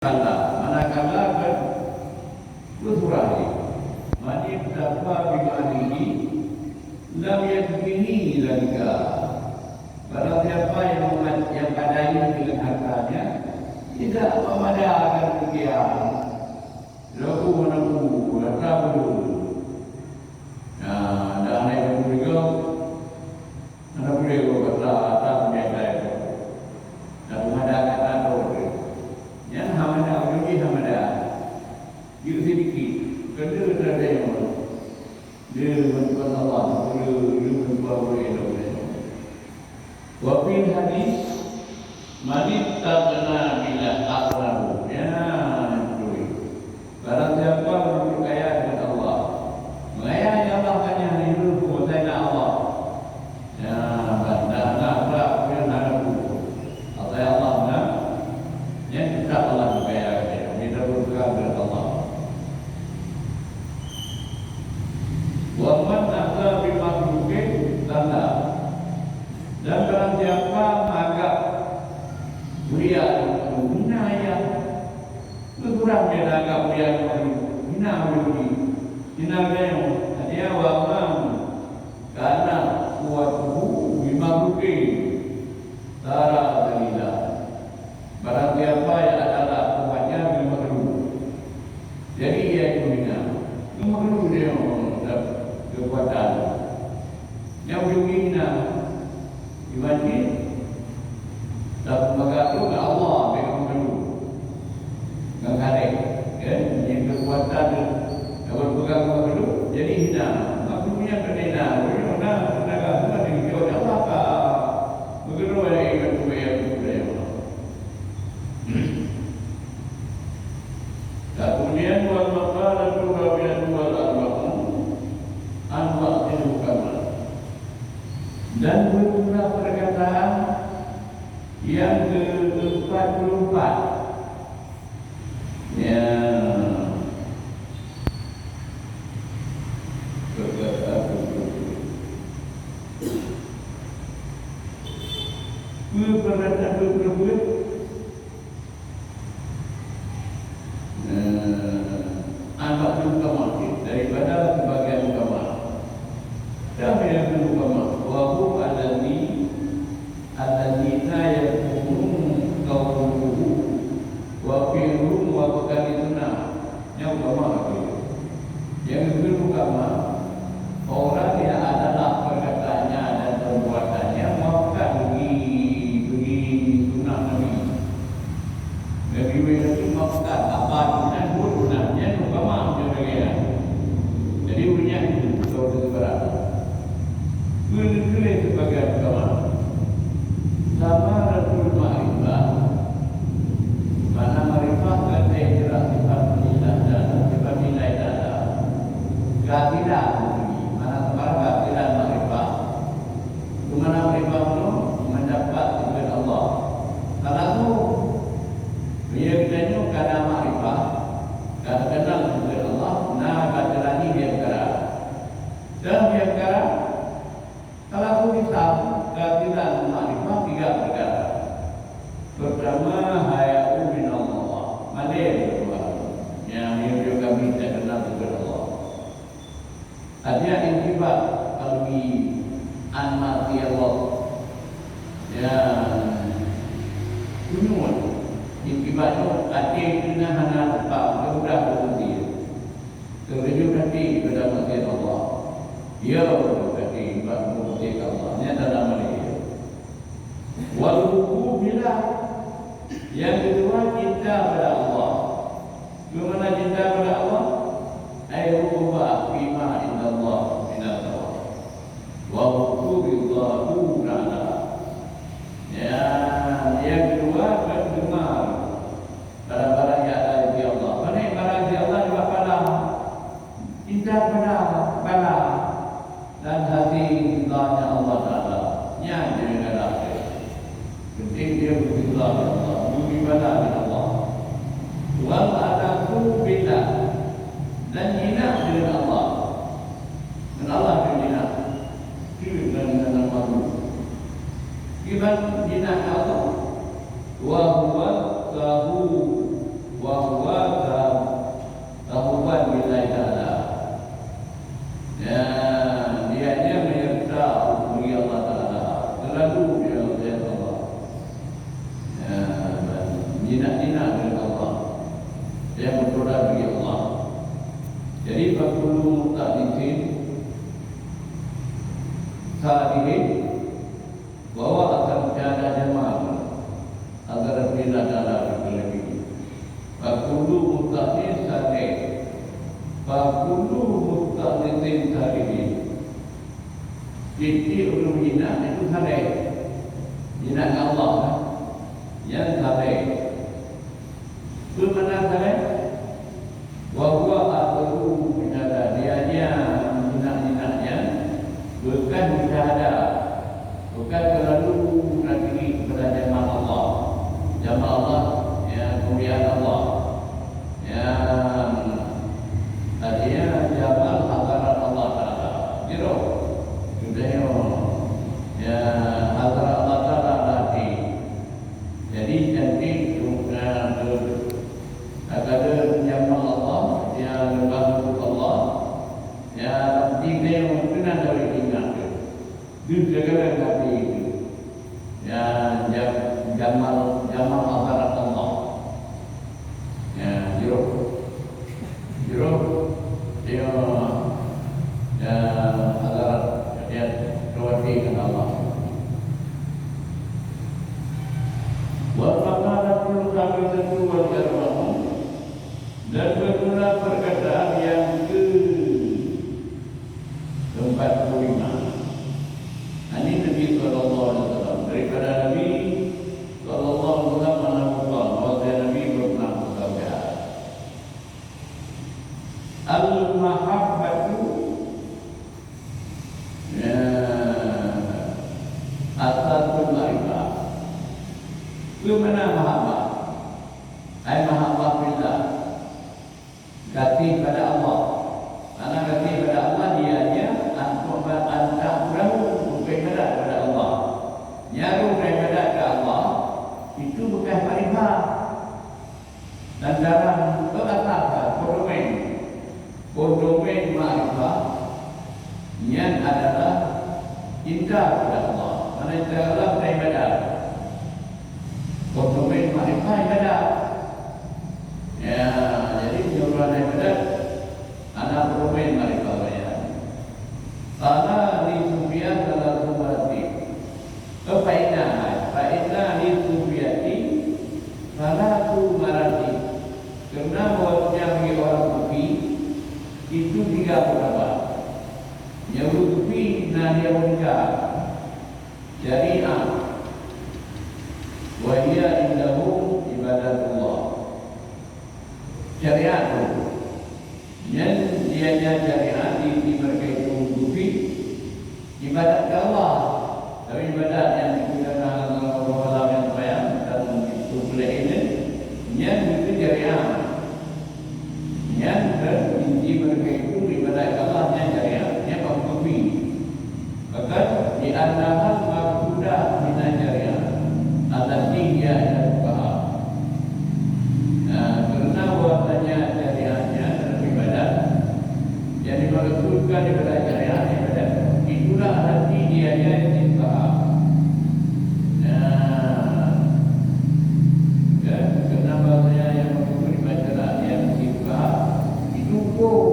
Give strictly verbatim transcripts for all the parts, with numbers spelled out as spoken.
Manakala kan bersurah ni, "Man iktafa bimalihi lam yakfihi dzalika." Barang siapa yang memat-, yang padai dengan hartanya, tidak memadakan demikian. Lagu menunggu, rata bulu. Nah, dah naik bulu juga. Hana boleh geuh kata, kata peumiadai tu. Dan peumadan kata tu. Nyan hamada, ujong jih hamada. Jeuet sidikit. Keu lheueh teurimong. Lheueh bantuan Allah, lheueh, lheueh bantuan ureueng inong. Wa fil hadis, "Man istaghna billah aghnahu." Nyan beutôi. Barang siapa meunurot kaya dengan Allah, mengayai Allah ka nyan, hireuen kuasa na Allah. Ya, banda na brat, peue na ragu. Asai Allah na, nyan tetap Allah geukaya geutanyoe. Mita berpegang dengan Allah. "Wa man akhza bi makhluqin tanda." Dan barang siapa menganggap mulia hina ya, Meukurang dia na agam mulia ngon hina ureueng jih. Hina geutanyoe, hadiah wa man kana quwwatuhu bi makhluqin sara dzalila. Barang siapa yang adalah kuatnya ngon makhluk, jadi ia itu hina. Ngon makhluk dia ngon kekuatan. Nyang ujong jih hina. Iman jih, tapi maka tu ngon Allah, bèk ngon makhluk. Ngon khalèk, kan? Nyang kekuatan tu, kalau pegang ngon makhluk, jadi hina. Makhluk nyan kan hina. Jadi, mana tenaga tu ada di Allah ka. Begitu ada iman tu yang tu. Kemudian, wal maqalatu rabi'atu wal arba'un an ba'dil hukama. Dan beberapa perkataan yang ke-empat puluh empat. Ya. Perkataan ke-empat puluh empat. Perkataan ke-empat puluh empat. Nah, anak ulama daripada sebagian ulama. Dan yang ulama, wa hum allazi, allazina yakunu qawluhu wa fi'luhu wa bukan sunnah. Nyan ulama lagi. Nyang geukheun ulama, orang yang adalah perkataannya dan perbuatannya muafakah bagi, bagi sunnah Nabi. Nabi weh Nabi muafakah, apa sunnah, buet sunnah. Nyan ulama macam lagèe nyan. Jadi, ureueng nyan itu, kalau kita berat. Keu-, keu-, sebagai ulama. Samaratul ma'rifah, makna ma'rifah geutanyoe jerat sifat nilai dan sifat nilai dan keadilan. Makna sabar keadilan ma'rifah. Di mana ma'rifah tu mendapat kepada Allah. Kalau tu, ya kita nyoe kada ma'rifah, kada kenal kepada Allah, na ka jalani dia perkara. Dan dia perkara, Kalau aku Islam, keadilan makrifah tiga perkara. Pertama, haya'u min Allah. Malèe dari Tuhan. Nyang meunyoe kami tak kenal kepada Allah. Artinya, intibat qalbi an ma'siyah Allah. Ya, tujuan. Intibat tu, hati tu hana tepat, mudah-mudahan berhenti. Teureujeuk hati keu maksiat Allah. Ya, hati bak maksiat Allah. Nyan tanda manusia. Wal hubbu fillah. Yang kedua, cinta pada Allah. Bagaimana cinta pada Allah? Ai hubba fima indallah minat Allah. Wa hubbu ridhahu ta'ala. Ya, yang kedua, gemar. Barang-barang nyang ada di Allah. Pane barang di Allah nibak pahala. Intat pahala, pahala. Dan hati ridhanya Allah Taala. Nyan jeuet keu Allah. Penting dia beuridha di Allah, beuibadah di Allah. Wal anaku billah. Dan jinak dengan Allah. Dan Allah yang jinak. Itu dengan nama Allah. Iban jinak Allah. Wa huwa sahu. nyang meutobat bagi Allah. Jadi, fakulu mukhtalifin salihin, bahwa akan tiada jamal agar bila dalam lagi. Fakulu mukhtalifin salih. Fakulu mukhtalifin salihin. Tiep-tiep ureuëng jinak itu saleh. Jinak ngon Allah, kan? Nyan saleh. Peue makna saleh? Wa huwa akhiru minada, dia nyan jinak-jinak nyan beukah mujahada, beukah teulalu na tinggi keupada jamal Allah. Jamal Allah, ya, kemuliaan Allah. Ya, artinya jamal hadarat Allah Taala. Jiro, sudah nyoe, ya, hadarat Allah Taala hati. Jadi, cantik, ya, Kadang jamal Allah, ya, leumbah untuk Allah, ya, tinggai mungkin ada lagi ingat tu. Di segala hati itu. Ya, jam-, jamal, jamal hadarat Allah. Ya, jiro. Jiro. Ya, ya, hadarat. Ya, rawati dengan Allah. Wa faqala kullu khamilatu wal yarhamu. Dan bermula perkataan yang ke empat puluh lima. Ani Nabi sallallahu alaihi wasallam. Daripada Nabi sallallahu alaihi wasallam, mana bukan, bahwa Nabi pernah bersabda, "Al-mahabbatu, ya, asasul ma'rifah." Itu mana mahabbah? Ai mahabbah fillah. Gaséh pada Allah. Karena gaséh pada Allah, dia hanya antuk ba-, antak perahu untuk ibadat kepada Allah. Nyaru ibadat ke Allah, itu bekas makrifah. Dan dalam berasaskan pondok, pondok makrifah, nyan adalah cinta kepada Allah. Mana cinta Allah, bukan ibadat. Pondok makrifah ibadat. Ya, jadi meunyoe ureuëng ibadat, hana peurumen makrifah nyan. Qala li Sufyan salatu maratib. Eh, fa inna, fa inna li Sufyani salatu maratib. Karena bahwasanya bagi orang sufi itu tiga perkara. Nyang sufi na dia meuninggai. Syariat. Wa hiya indahum ibadatullah. Syariat tu. Nyan dia nya syariat di, di mereka itu sufi ibadat ke Allah. Tapi ibadat yang digunakan dalam Allah yang sembahyang dan itu boleh ini, nyan itu syariat. Nyan kan inti mereka itu ibadat ke Allah nyan syariat, nyan bak sufi. Bahkan di annaha makudah minal jariah allati hiya ibadah. Nah, karena bahwasanya jariahnya dalam ibadat yang dimaksudkan daripada jariah ibadat itulah allati hiya ibadah. Nah, ya, karena bahwasanya yang maksud ibadah yang ibadah itu hukum.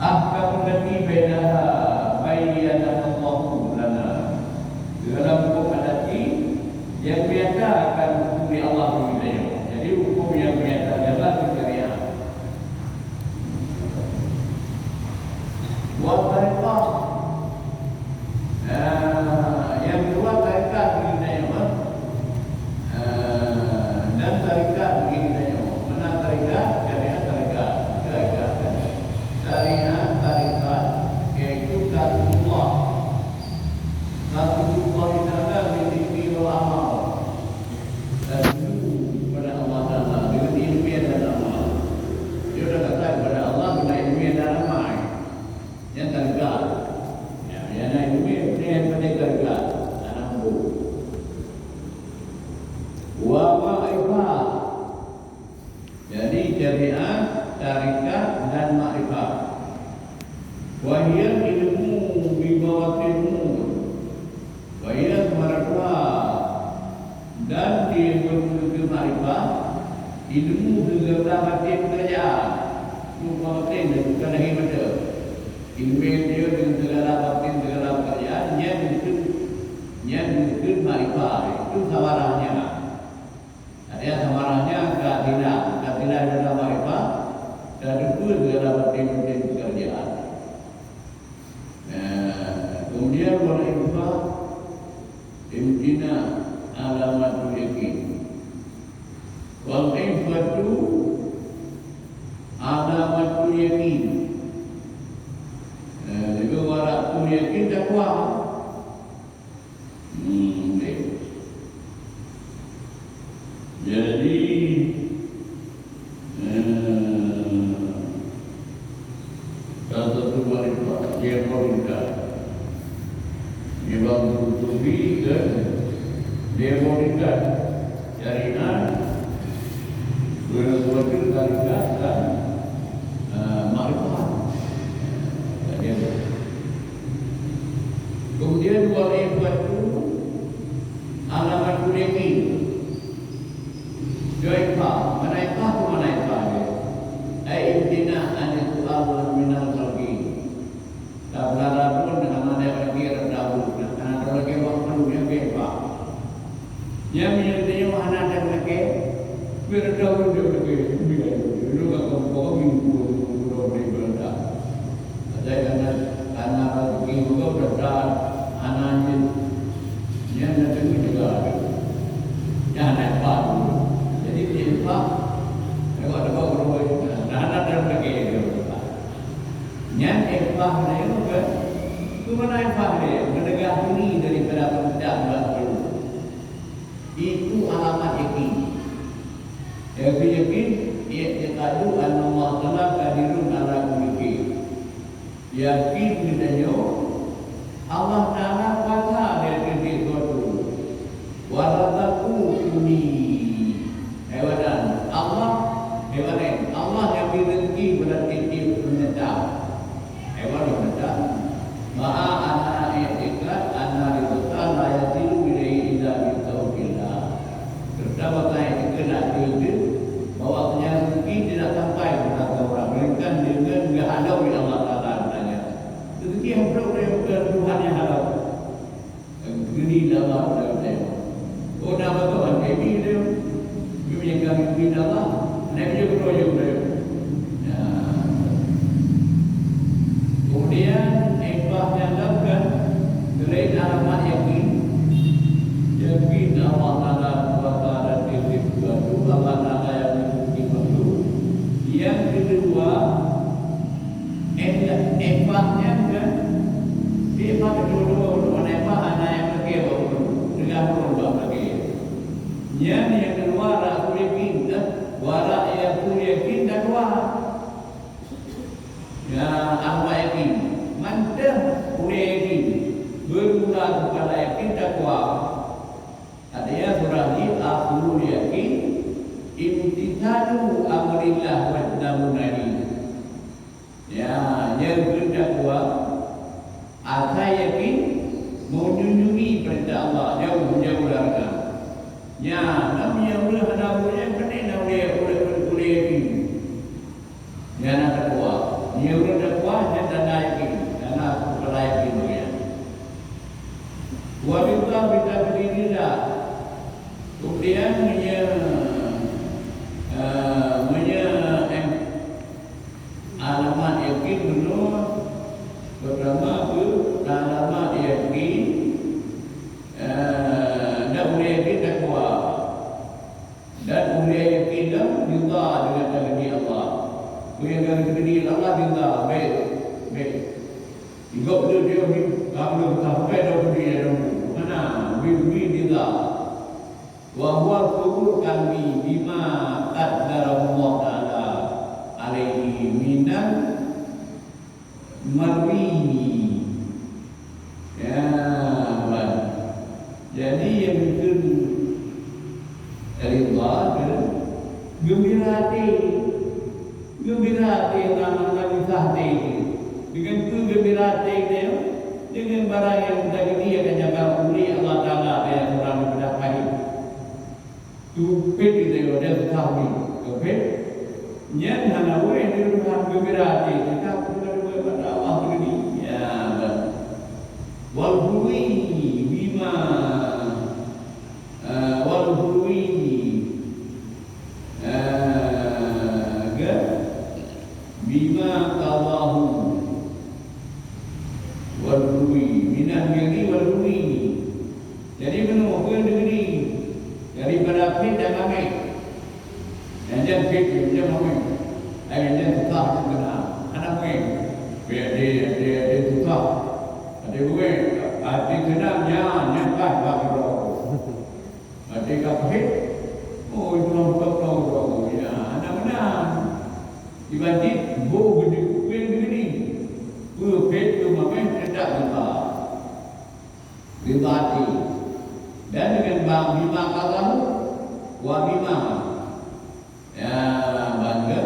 Ahkamu allati bainaha bayyanaha Allahu lana. Dalam hukum allati yang menyatakan hukum di Allah bagi kita. Jadi hukum yang menyatakan adalah syariat. Wa tariqah. Nah, yang kedua tariqah bagi kita. Ah, dan tarikat begini tanya, mana tarikat? Syariat tarikat. Tarikat. Syariat tarikat, yaitu Kalimullah. Kalimullah Ta'ala bil ilmi wal amal. Tadu kepada Allah Ta'ala dengan ilmiah dan amal. Dia dah kata kepada Allah dengan ilmiah dan amal. Yang tarikat. Ya, yang lain ilmiah, dia yang pandai tarikat. Tanah bu. Wa ma'rifah. Jadi, syariat, tarikat, dan makrifah. Wa hiya ilmu bi bawatin umur. Wa hiya makrifah. Dan di ilmu makrifah, Ilmu segala macam pekerjaan. Itu bukan penting, bukan lagi macam. Ilmu dia dengan segala macam, segala pekerjaan, nyan itu, nyan itu makrifah. Itu samarahnya. Ada yang samarahnya ka hilang, ka hilang dalam makrifah, dan itu segala macam, macam pekerjaan. Nah, kemudian wal iffah imtina alamatul yakin. Wal iffatu alamatul yakin. Nah, jadi waratul yakin takwa. Hmm, okey. Jadi, eh, salah satu makrifah, dia pemerintah. Dia bantu tubi dan dia pemerintah. Jari na, beureuguatu tarikat dan, eh, makrifah. Jadi, kemudian wal iffatu alamatul yakin. Iffah, mana iffah tu mana iffah dia? Ai imtina an su'al minal khalqi. Tabla rabun hana ada lagi rasa urut, hana ada lagi waktu yang bebas. Yang menyertai hana ada lagi, berada urut dia lagi, sembilan. Dulu kat kampung minggu, minggu, minggu, minggu, ada karena, karena rezeki bukan berkat, hana jin. Nyan na teungoh juga. Nyan na iffah dulu. Jadi, dia iffah, lewat depan orang lain. Nah, hana ada lagi dia. Nyan iffah nyoe kan? Keumanö iffah nyoe? Meunegah diri daripada peundak nibak peureuloh. Itu alamat yakin. Yakin, yakin, i'tiqadu anna Allah Ta'ala qadirun ala kulli syai'. Yakin geutanyoe Allah Ta'ala kuasa di ateueh sesuatu. Wa razaquni. Hewan Allah, hewan Allah yang bri rezeki bak tiep-tiep peunitah. Hewan peunitah. Ma'a anna i'tiqad anna rizqa la yasilu ilaihi illa bi taufiqillah. Serta bahkan i'tiqad nak jeuet bahwa rezeki tidak sampai kepada orang, melainkan dengan geuhalom oleh Allah Taala, katanya. Rezeki yang perlu dari Tuhan yang halom. Geuneuk lama pada geutanyoe. Oh, na beutôi, Nabi tu. Geumeunyoe ka geuneuk lama, Nabi tu beutôi je geutanyoe. Nah. Kemudian, iffah nyang keulhèe, selain alamat yakin, yakin Allah Taala kuasa dan diri kuasa, Allah Taala yang memiliki makhluk. Yang kedua, Iffah nyan kan, iffah keudua-dua, iffah hana nyang lagèe bak ulôn, teuga ulôn bak lagèe. Nyan nyang keudua, ra'sul yakin, eh, wa ra'sul yakin takwa. Ya, arba yakin. Mantong ulèe yakin, beurmula keupada yakin takwa. Artinya, surah jih, aslul yakin, imtithalu amrillah wajtinabu nahi. Ya, nyang keutakwa, asai yakin, meunjunjungi peurintah Allah, jauh-jauh larangan. Nyan, nam nyang ulèe hana ulèe, keuneuk na ulèe, ulèe, ulèe yakin. Nyan na takwa. Nyang ulèe takwa, nyan tanda yakin. Tanda kepala yakin bagi nyan. Wa ridha bi taqdirillah. Kemudian, meunyoe, eh, meunyoe, eh, alamat yakin bunoe, pertama tu alamat yakin, eh, dan ulèe yakin takwa. Dan ulèe yakin dan ridha dengan takdir Allah. Ulèe yakin takdir Allah ridha, baik, baik. Di gob tu dia bri, ka lheueh sampai dah bri dalam tu. Mana? Bri, bri ridha. Wa huwa subur qalbi bima qaddarallahu ta'ala alaihi minal marwi. Ya, wan. Jadi, nyang keu ridha tu geumbira até. Geumbira até na, na, na bisa até tu. Dengan peue geumbira até tu? Dengan barang nyang teukeudi akan jaga ulèe Allah Taala, nyang ureueng geupeugah pahit. Tupet di dalam dia susah ni. Nyan hana wéh di rumoh geumbira até, teutab keuneuk bak Allah teukeudi. Ya, ban. Wal hulwi bima, eh, wal hulwi, eh, ge, bima qadahu. Wal hulwi, minal birri wal hulwi. Jadi, meunyoe peue deungon daripada phét dan maméh. Nyang jan phét, nyang jan maméh. Ai, nyang jan susah tu keunan. Hana maméh. Pih até, até, até susah. Até maméh, até seunang nyan, nyan paih bak uroe. Até ka phét, oh, itu lam buka uroe. Ya, hana meunan. Ibarat jih, boh geudeuk kueng deungon diri. Peue phét, peue maméh, teutab geuba. Ridha até. Dan deungon ba-, bima qadahu wa bima. Ya, bangga.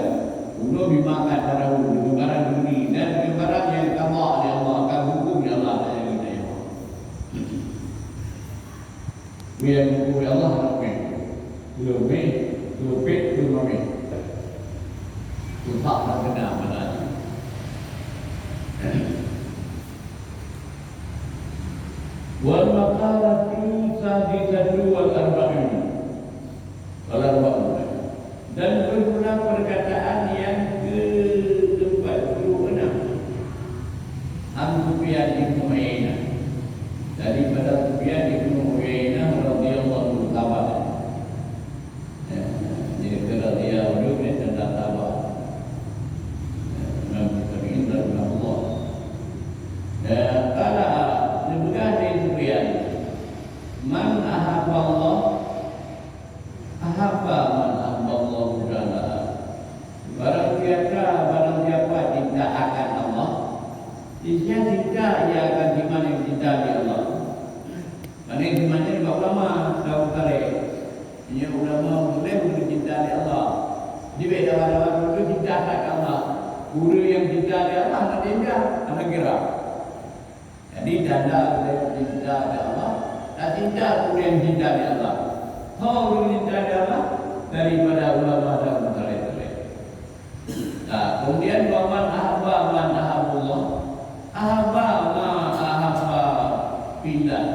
Ulôn bima qadahu, deungon barang duri, dan deungon barang nyang qada lé Allah, ka huköm lé Allah, dan nyang geutanyoe. Peue nyang huköm lé Allah, hana meunan. Leubeh, leubeh, leubeh. Tuhan hana kena mana. Wal maqalatu sadisatu wal arba'in. Wal arba'una. Dan bermula perkataan yang keempat puluh enam. An Sufyan ibnu Uyainah. Daripada Sufyan ibnu Uyainah radhiyallahu anhu, sahabat. Ya, jadi kira dia ulun ni tanda sabar. Ya, Imam Syafi'i rahimahullah. Ya, qala, neupeugah lé Sufyan, "Man ahabba Allah, ahabba man ahabba Allah Ta'ala." Barang siapa, barang siapa cinta akan Allah, niscaya cinta ia akan diman nyang cinta lé Allah. Mané geumaté bak ulama, daun saleh. Nyoe ulama musleh ureueng cinta lé Allah. Jibek dawa-dawa ureueng cinta that keu Allah. Ureueng nyang cinta lé Allah hana teuindah, hana kira. Jadi tanda ureueng cinta lé Allah, tacinta ureueng cinta lé Allah. Ho ureueng cinta lé Allah daripada ulama daun saleh-saleh. Nah, kemudian, "Wa man ahabba man ahabbullah, ahabba ma ahabba fillah."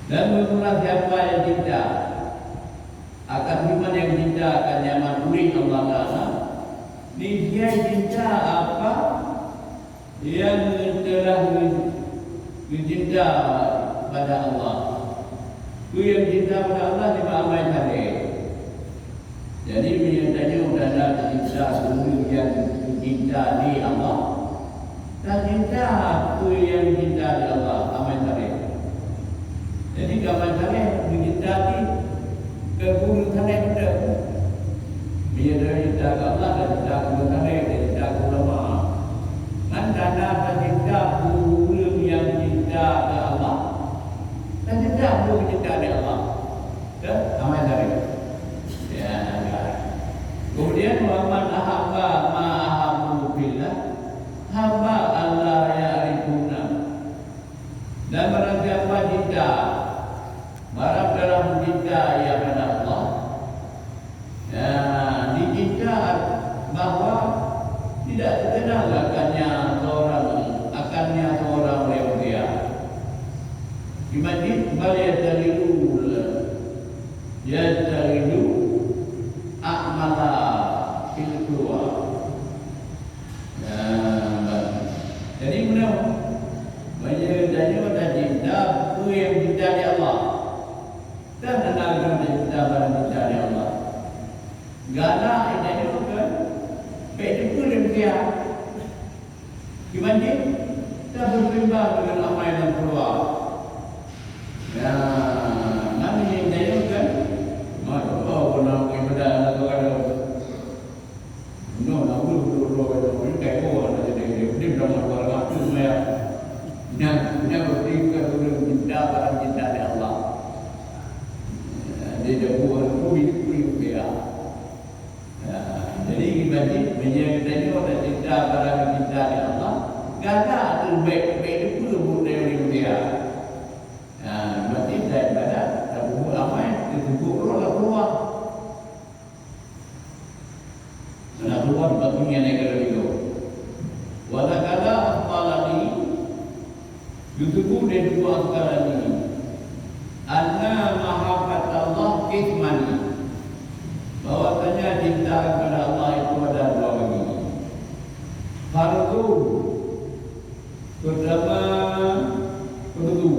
Dan barang siapa yang cinta akan iman, yang cinta akan nyaman ulih Allah Ta'ala, niscaya cinta apa yang telah geucinta pada Allah. Peue nyang cinta pada Allah, nibak amai saleh. Jadi, meunyoe tanyoe tanda teucinta ureueng nyang geucinta lé Allah, tacinta peue nyang geucinta lé Allah, amai saleh. Jadi, keu amai saleh geucinta jih keu ureueng saleh beutôi. Meunyoe tacinta keu Allah, tacinta keu ureueng saleh, tacinta keu ulama. Nyan tanda tacinta keu ureueng nyang cinta keu Allah, tacinta peue geucinta lé Allah. Ke? Amai saleh. Ya, ya. Kemudian, "Wa man ahabba ma ahabbu fillah, ahabba alla ya'rifuna." Dan barang siapa cinta, barang dalam cinta ia pada Allah, ya, dicinta bahwa tidak terkenal akannya seorang, akannya seorang oleh manusia. Imajin, bal yataghilu, yataghilu a'mala fil qulub. Nah, jadi, meunyoe, meunyoe tanyoe tacinta peue nyang cinta lé Allah, dan hana lom tacinta barang cinta lé Allah, galak tanyoe keu bèk teupeue lé manusia. Kiban jih, tapeuseimbang deungon amai lam keuluwa. Nah, nyan nyang tanyoe kan, meudoa guna ibadah lam keuluwa. Nyoe na ureueng beutôi-beutôi nyoe, ini kai po na jadi dia, dia dalam keluarga tu maya. Nyan, nyan berarti kan ureueng cinta, barang cinta dari Allah. Dia dah buat tu, itu, itu dia. Ya, jadi ibarat meunyoe geutanyoe tacinta barang cinta dari Allah, gata teuh bèk, bèk teupeue buet dari ureueng mulia. Ya, berarti daripada tapubuet amai, teupeue roh lam keuluwa. Nyang ka lheueh nyoe. Wa dzakara Asqalani, geuteupeue lé Teungku Asqalani, anna mahabbatallah qismani, bahwasanya cinta kepada Allah itu ada dua bagi. Fardhu, pertama, fardhu.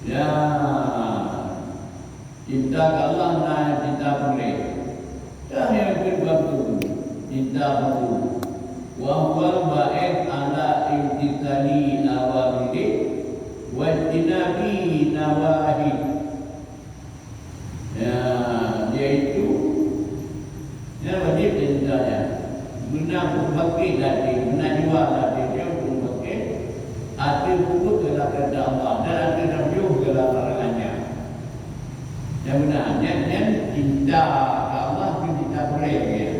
Ya, cinta ke Allah na cinta peureulée. Dan nyang keudua tu, cinta peureulée. Wa huwa ba'ith ala imtithali awamiri wa ijtinabi nawahi. Ya, yaitu, ya, wajib cinta nyan. Meunan peupaké ladé, meunan jua ladé, dia peupaké. Ateueh peubuet keulah keuheundak Allah dan ateueh tapiôh keulah larangan nyan. Nyang meunan, nyan, nyan cinta keu Allah, nyan cinta peureulée nyan.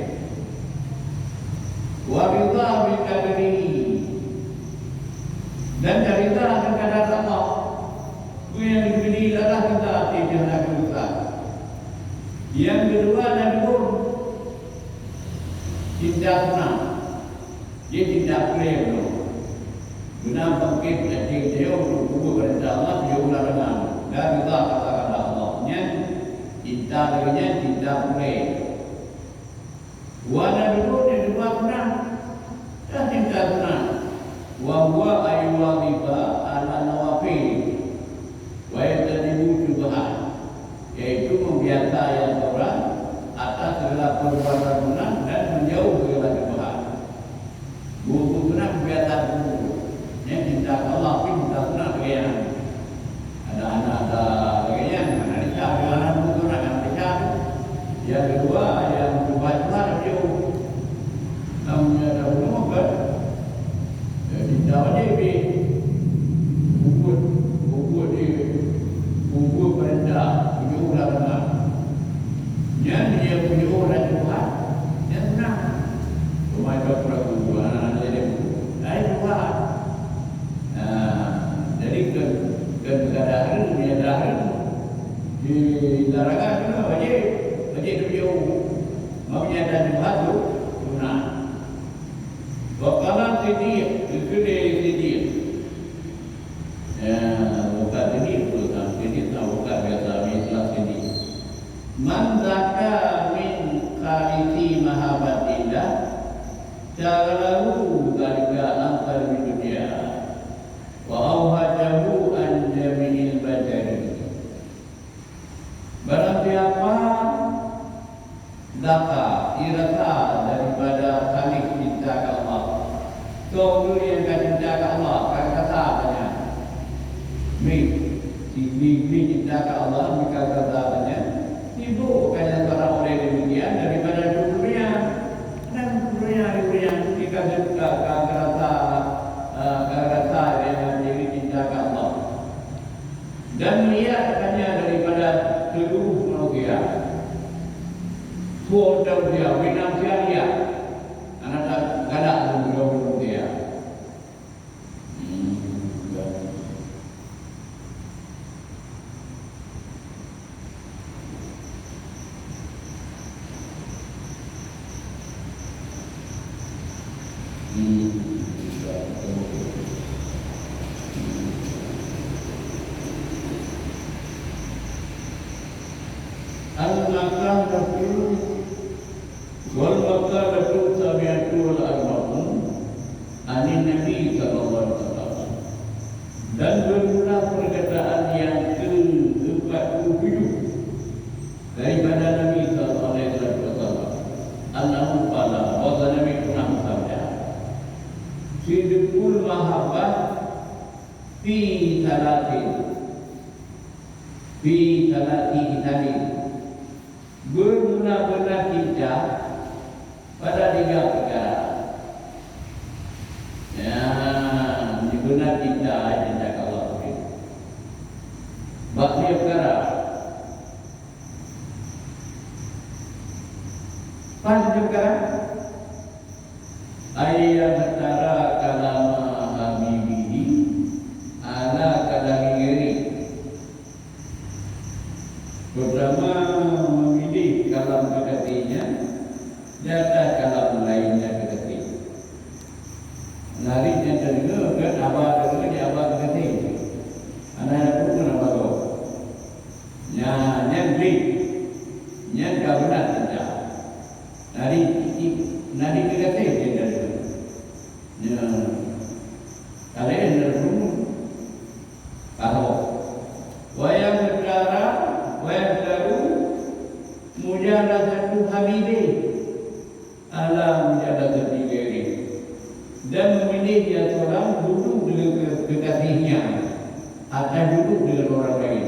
Wa ridha bi qadrihi. Dan taridha dengan qadar Allah. Peue nyang geubri Allah, kita hati jangan ada dosa. Nyang keudua, na dua. Cinta seunang. Dia cinta peureulée. Beuna bangkét lagée nyoe untuk peubuet peurintah Allah, jauh larangan. Dan juga kata-kata Allah. Nyan cinta lagée nyan cinta peureulée. Wa na dua, na dua seunang. Dan cinta seunang. Wa huwa ayyuwaziba ala nawafil. Wa yajtanibu syubhat. Yaitu membiasa yang seorang atas segala perbuatan sunnah dan menjauh segala syubhat. Buku sunnah membiasa buku. Yang cinta ke Allah, tapi cinta sunnah lagée nyan. Ada anak ada lagée nyan, anak Isya, ada anak buku sunnah, anak Isya. Yang kedua, yang syubhat-syubhat, dia namanya ada bunuh kan? Jadi, tak wajib pih. Peubuet, peubuet di, peubuet peurintah, peubuet larangan. Nyan dia peubuet larangan Tuhan, nyan beuna. Cuma itu pura-pura, ha, jadi, lain Tuhan. Ha, jadi ke, ke, ke ada hari, dia ada hari. Di larangan tu wajib, wajib dia peubuet. Makanya ada Tuhan tu, beuna. Wa qala Siddiq, geukheun lé Siddiq. Ya, bukan Siddiq tu, kan? Siddiq tu bukan biasa, istilah Siddiq. Man zaka min khalisi mahabbatillah, syaghalahu dzalika an talabid dunya, wa awhajahu an jami'il bashari. Barang siapa zaka, rasa daripada khalis cinta ke Allah, soe nyang ka cinta ke Allah, ka rasa nyan. Mi, si, mi, mi cinta ke Allah, mi ka rasa nyan. Sibuk ka nyang seorang oleh demikian daripada dunia. Dan dunia, dunia tu ka, ka, ka rasa, eh, ka rasa dia menjadi cinta ke Allah. Dan lihat hanya daripada seluruh manusia. Suara manusia, binatang lihat. Anak galak tu manusia. Hmm, dan Al-Makkah Rasul, wal Makkah Rasul Sabiatul Arba'un anin Nabi sallallahu alaihi wasallam. Dan bermula perkataan yang keempat puluh tujuh daripada Nabi sallallahu alaihi wasallam, annahu qala, bahwa Nabi pernah bersabda, "Sidqul mahabbah fi salatin, fi salati khisalin." Bermula-mula cinta pada tiga perkara. Ya, ini benar cinta, cinta ke Allah. Bak tiga perkara. Pan tiga perkara. Ayyadhtara kalama habibihi ala kalami ghairi. Pertama, memilih kalam kekasihnya di atas kalam Ka beuna cinta. Nari, nari teugaséh cinta nyoe. Nyoe, ka laén dari bunoe. Ka ho. Wa yakhtaru, wa yakhtaru mujalasatu habibi ala mujalasati ghairi. Dan memilih dia seorang duduk dengan ke-, kekasihnya atas duduk dengan orang lain.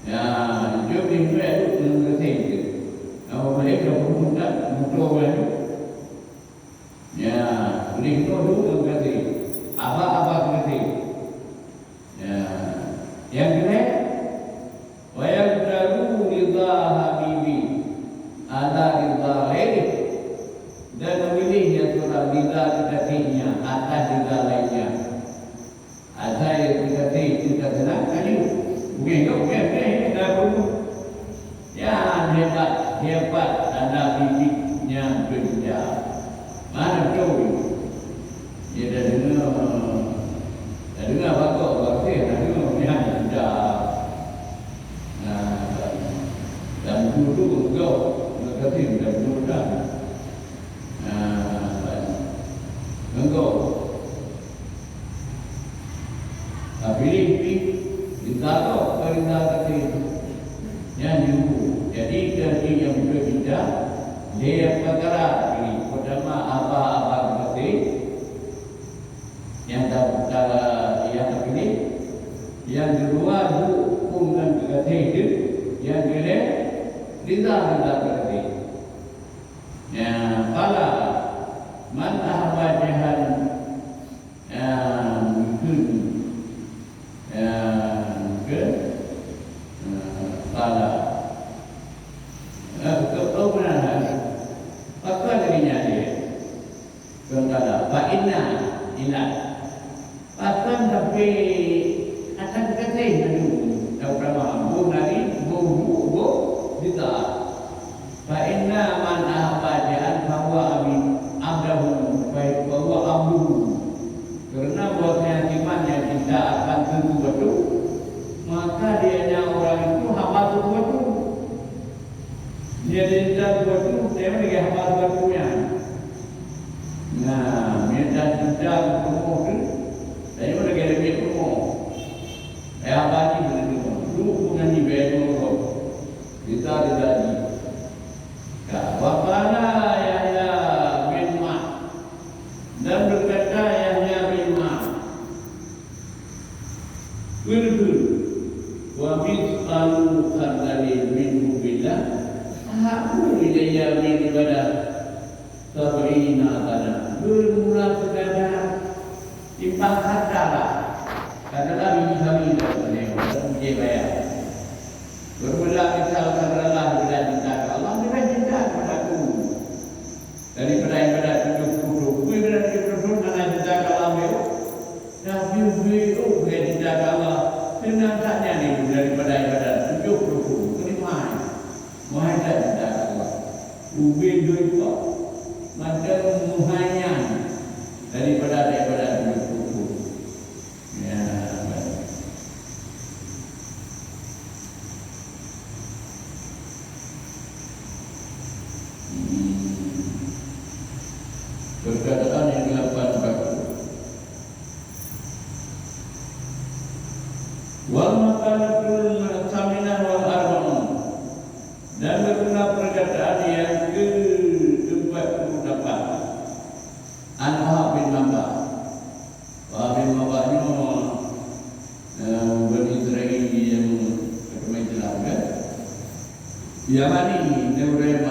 Ya, jeuet lé nyoe duek ngon geureuseng teuh. Nyang peureulée ka peurumoh that muto laju. Ya, lé nyoe duek ngon geureuseng. Abah-abah geureuseng. Ya. Nyang keulhèe, wa yakhtaru ridha habibi ala ridha ghairih. Dan memilih yang seorang ridha kekasihnya atas ridha lainnya. Asai teugaséh, teugaséh na, ka jeuet. Bungéh gob, bungéh, bungéh, bungéh, na bunoe. Nyan hebat, hebat tanda bibit nyang beujeuet. Mana beutôi? Dia dah dengar, dah dengar bakok, bakok, dah dengar, nyan dah. Nah, dan, dan dulu gob, teugaséh dan dulu dah. Nah, engkau. Tapi pih, ridha gob, ridha geutanyoe. Nyan jumbo. Jadi, dari nyang beutôi cinta, lhèe peukara tadi, peutama abah-abah geutanyoe, nyang ta-, ta-, nyang tapiléh, nyang keudua, duek phon ngon geutanyoe, nyang keulhèe, ridha, ridha geutanyoe. Ya, qala, man ahabba jahan, ya, mungkin, ya, mungkin, ya, qala. Ya, betul, betul, benar, ya. Pakon lagèe nyan dia? Qala, fa inna, ingat. Pakon tapi akan geutanyoe laju, terutama boh nari, boh duek, boh ridha. Fa inna man ahabba jahan fa huwa abi-, abdahu, fa huwa abduhu. Karena bahwasanya si man nyang cinta akan teungku bacut, maka dia nyan orang itu hamba teungku bacut. Dia cinta teungku bacut, dia lagèe hamba teungku bacut nyan. Nah, meunyo tacinta keu peurumoh tu, tanyoe lagèe leumiek peurumoh. Ayah bani beuneueng, duek peungaji bèe dua gob. Cinta-cinta jih. Ka, wa qala Yahya bin Ma'in. Dan berkata Yahya bin Ma'in, Beutôi, wa mithqalu khardalin min hubbillah ahabbu ilayya min ibadah sab'ina sana. Beurmula sekadar simpang khardal lah. Khardal biji sawi dah sebenarnya, orang Mesir bayar. Beurmula misal khardal lah bila cinta ke Allah, lebih cinta kepada aku. Daripada ibadat tujoh puluh thôn, peue ibadat tujoh puluh thôn hana cinta keu Allah meunan. Tapi ubé oh lé cinta keu Allah, seunang that nyan ilée daripada ibadat tujoh puluh thôn. Keuneuk hai, meuhai that cinta keu Allah. Ubé doi kok, mantong meuhai nyan daripada ibadat tujoh puluh thôn. Ya, baik. Hmm. Perkataan yang delapan baku. Wal maqalatul tsaminah wal arba'un. Dan barulah perkataan yang keempat puluh delapan. An Wahab bin Mambah. Wahab bin Mubarak nyoe, eh, Bani Israel nyang agama Islam, kan? Yamani, Ibrahim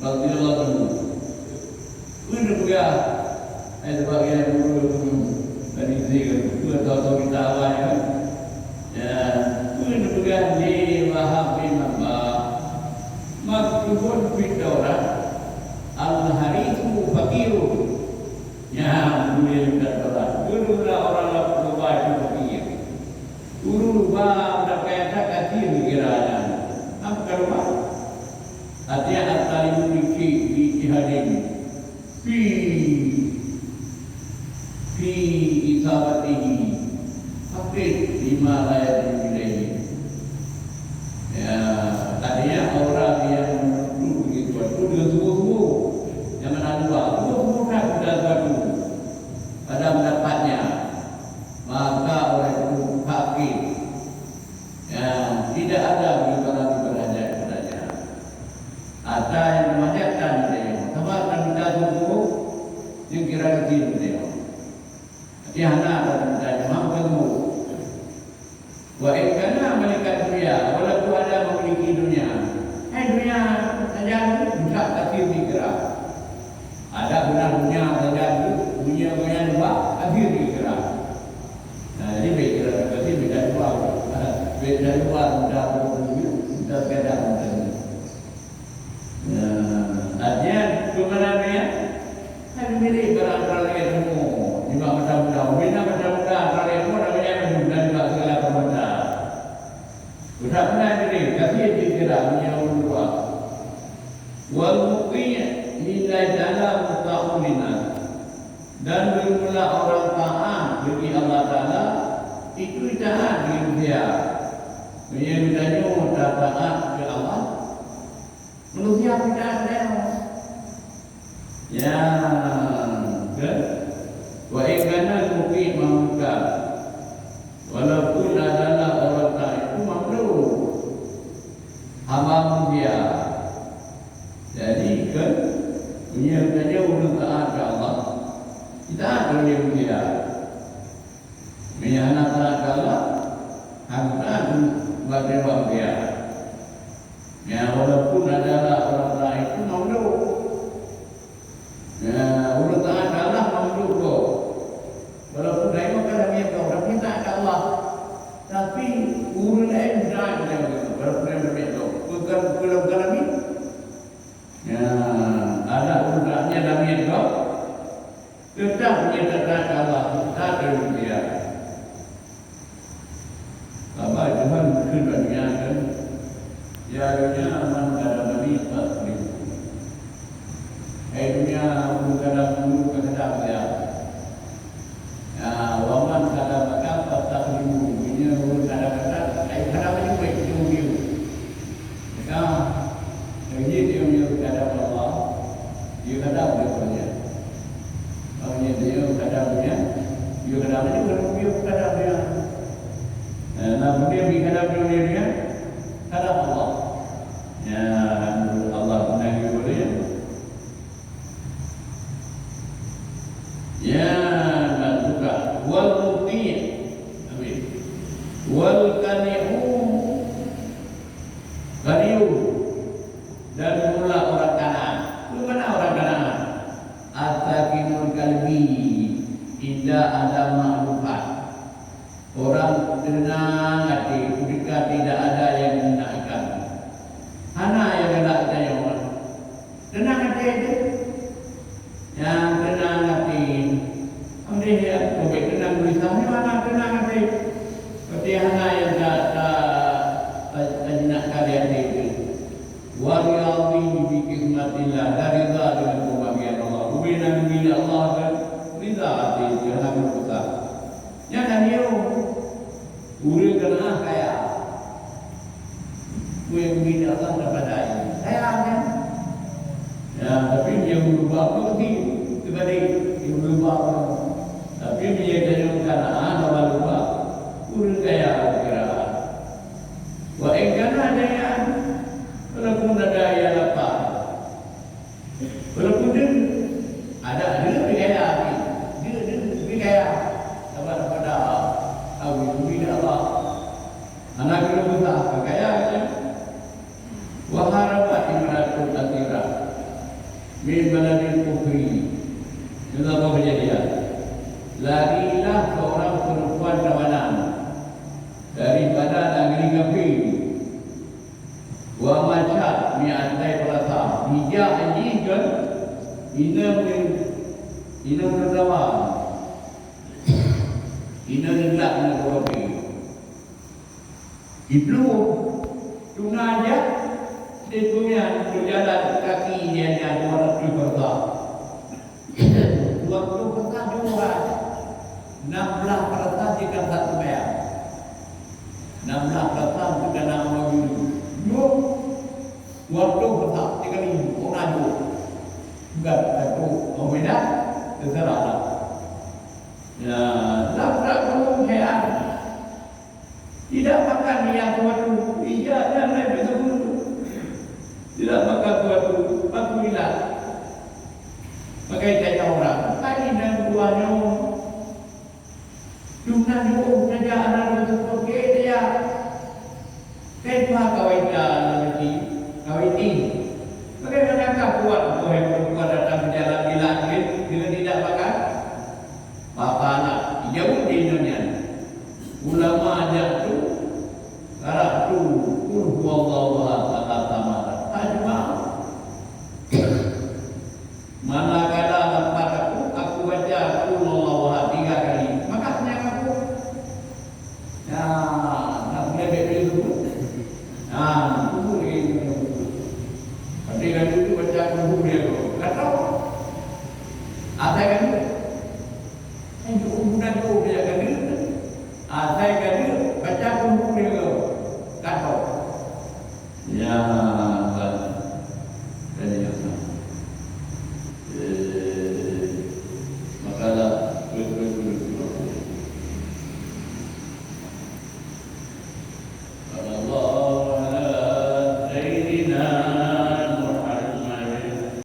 radhiyallahu anhu. Peue neupeugah, eh, sebagai guru Bani Israel, peue tahu-tahu kita awai, kan? Ya, peue neupeugah lé Wahab bin Mambah, maktubun fid Taurat, al-harithu faqirun. Nyan, gurée meunan teulat. Gurée meunan orang lam keubah itu fakir. Gurée ba meudapat that até neugara nyan. Apa ka lupa? Até at-talibu fi ijtihadin. Fi, fi isabatihi. Fakir lima la yadri ilaihi. Ya, artinya orang Ata nyang teumanjat tan teudeungoe, sabab taminta sungguh, nyang kira keuti teudeungoe. Tapi hana taminta nyoe, hana geutanyoe. Wa in kana malikan dunya, walaupun ada memiliki dunia. Hai dunia sajan, budak kafir dikira. Ada beuna dunia sajan, dunia maya dua, kafir dikira. Nah, jadi beda kira kafir, beda dua. Beda dua, beda dua, beda dua. Nah, artinya, peumeunan nyan, kan milék barang droe lagèe rumoh, nibak mata muda. Bina mata muda, droe lagèe rumoh, dan banyak lagi, dan nibak segala permata. Udah pernah jadi, tapi dia kira dunia ulua. Wal muti' lillahi ta'ala muta'un linnas. Dan bermula orang taat bagi Allah Ta'ala, itu taat bagi manusia. Meunyoe geutanyoe taat keu Allah, manusia pih taat keu Allah. Ya, kan? Wa in kana al-muti' makhluqan, walaupun adalah orang taat itu makhluk, hamba manusia. Jadi, kan, meunyoe geutanyoe ureueng taat keu Allah, taat keu manusia. Meunyoe hana taat keu Allah, hana taat bak manusia. Ya, walaupun adalah orang taat itu makhluk. Ya, ureueng taat keu Allah makhluk gob. Walaupun laén meukalam miet gob, tapi taat keu Allah. Tapi ureueng laén taat keu Allah, walaupun laén miet gob. Bukan, bukan, bukan lagi. Ya, ada ureueng taat nyan lam miet gob. Teutap meunyoe taat keu Allah, taat keu manusia. Sabab Tuhan kheun bak dunia kan, "Ya dunya, man qadamani faqdimni." Hai dunia, ureueng kadam ulôn ka kadam ya. Ya, wa man qadamaka faqdimhu. Meunyoe ureueng kadam gata, hai kadam laju, baik, jeuet u biu. Maka, lagèe jih meunyoe kadam Allah, jeuet kadam lé ureueng nyan. Meunyoe jeuet kadam lé ureueng nyan, jeuet kadam laju, kadam laju, kadam laju. Eh, nah, kemudian di kadam laju, kadam Allah. Ya, Allah menang boleh. Ya, dan juga wal muti'. Amin. Wal qani'u, qani'u, dan mula orang Kanaan. Di mana orang Kanaan? As-sakinul qalbi, inda adam ma'rufat. Orang tenang hati ketika tidak ada yang menakutkan. Hana nyang galak geutanyoe. Tenang hati tu. Nyang tenang hati. Amdeh ya, keubiet tenang tulisan nyoe hana tenang hati. Berarti hana nyang ta, ta, ta, tajinak kali hati tu. Wa riyadhi bi qismatillah, dan rida dengan pembagian Allah. Ubé nyang geubri Allah dan rida hati tu, hana geupeugah. Nyan tanyoe, ureueng keuneuk kaya. Keu nyang geubri Allah tapadai. Kaya kan? Ya, tapi nyang meuluba pun mesti teubalik, nyang meuluba pun. Tapi meunyoe tanyoe kana haba luba, ureueng kaya kira. Wa in kana dayyan, walaupun ada nyang lapar. Walaupun deuh, ada deuh pih kaya, deuh, deuh pih kaya. Sabab pada awi bagi Allah. Hana keuneuk beusah keu kaya, kaya. Wa harabat imra'atun asirah min baladil kufri. Itu apa kejadian? Larilah seorang perempuan tawanan daripada negeri kafir. Wa masyat mi'atai farasah. Bijak jih kan inong, inong teutawan. Inong indak na geurobi. Iblu tuna jak di dunia tu jalan kaki dia nya dua ratus farasah. Dua puluh persen jumlah. Enam belas persen jika satu bayar. Enam belas persen jika nama yuri. Yuk. Dua puluh persen jika ni orang jauh. Bukan satu peminat terserah lah. Ya, tak tak perlu heran. Tidak makan yang tuan. Iya, dan lain begitu. Tidak makan tuan. Alhamdulillah. Bagaimana orang? Tadi nan dua nyoe. Dum nan dua saja anak dua seperti dia. Kaifa kawaita lagi kawiti. Bagaimana kah kuat, wahai perempuan, datang ke jalan bila dengan